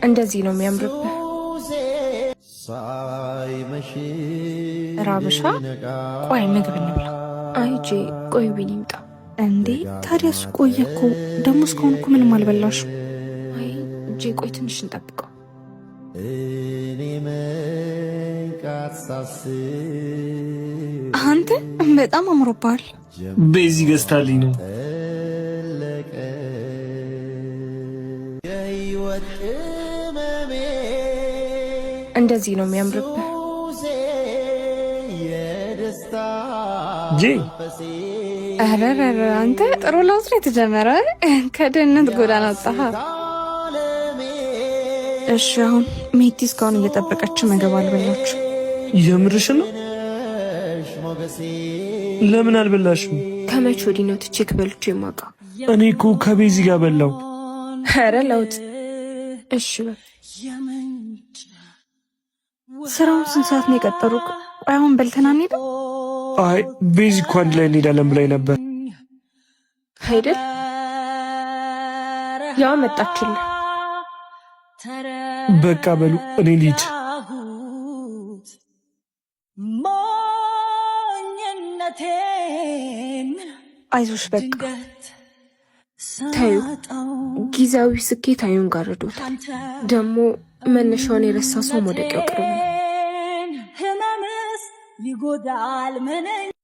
እንደዚህ ነው የሚያምርብህ። ራብሻ፣ ቆይ ምግብ እንብላ። አይ ጄ፣ ቆይ ቢኒ ይምጣ። እንዴ ታዲያ እሱ ቆየ እኮ ደግሞ እስካሁን እኮ ምንም አልበላሽም። አይ ጄ፣ ቆይ ትንሽ እንጠብቀው። አንተ በጣም አምሮብሃል። ቤዚ ገዝታልኝ ነው። እንደዚህ ነው የሚያምርብህ። ጄ ኧረ ኧረ አንተ ጥሩ ለውጥ ነው የተጀመረ። ከድህነት ጎዳና ወጣህ። እሺ አሁን ሜቲ እስካሁን እየጠበቀች ምግብ አልበላችሁ። የምርሽ ነው? ለምን አልበላሽም? ከመቼ ወዲህ ነው ትቼክ በልቼ የማውቀው? እኔ እኮ ከቤዚ ጋር በላው። ኧረ ለውጥ። እሺ በል። ስራውን ስንት ሰዓት ነው የቀጠሩክ? ቆይ አሁን በልተና እንሄድ። አይ ቤዚ እኮ አንድ ላይ እንሄዳለን ብላኝ ነበር አይደል? ያው መጣችልህ። በቃ በሉ እኔ ልሂድ። አይዞሽ በቃ ታዩ ጊዜያዊ ስኬት አይኑን ጋርዶታል። ደግሞ መነሻውን የረሳ ሰው መውደቂያው ቅርብ ነው።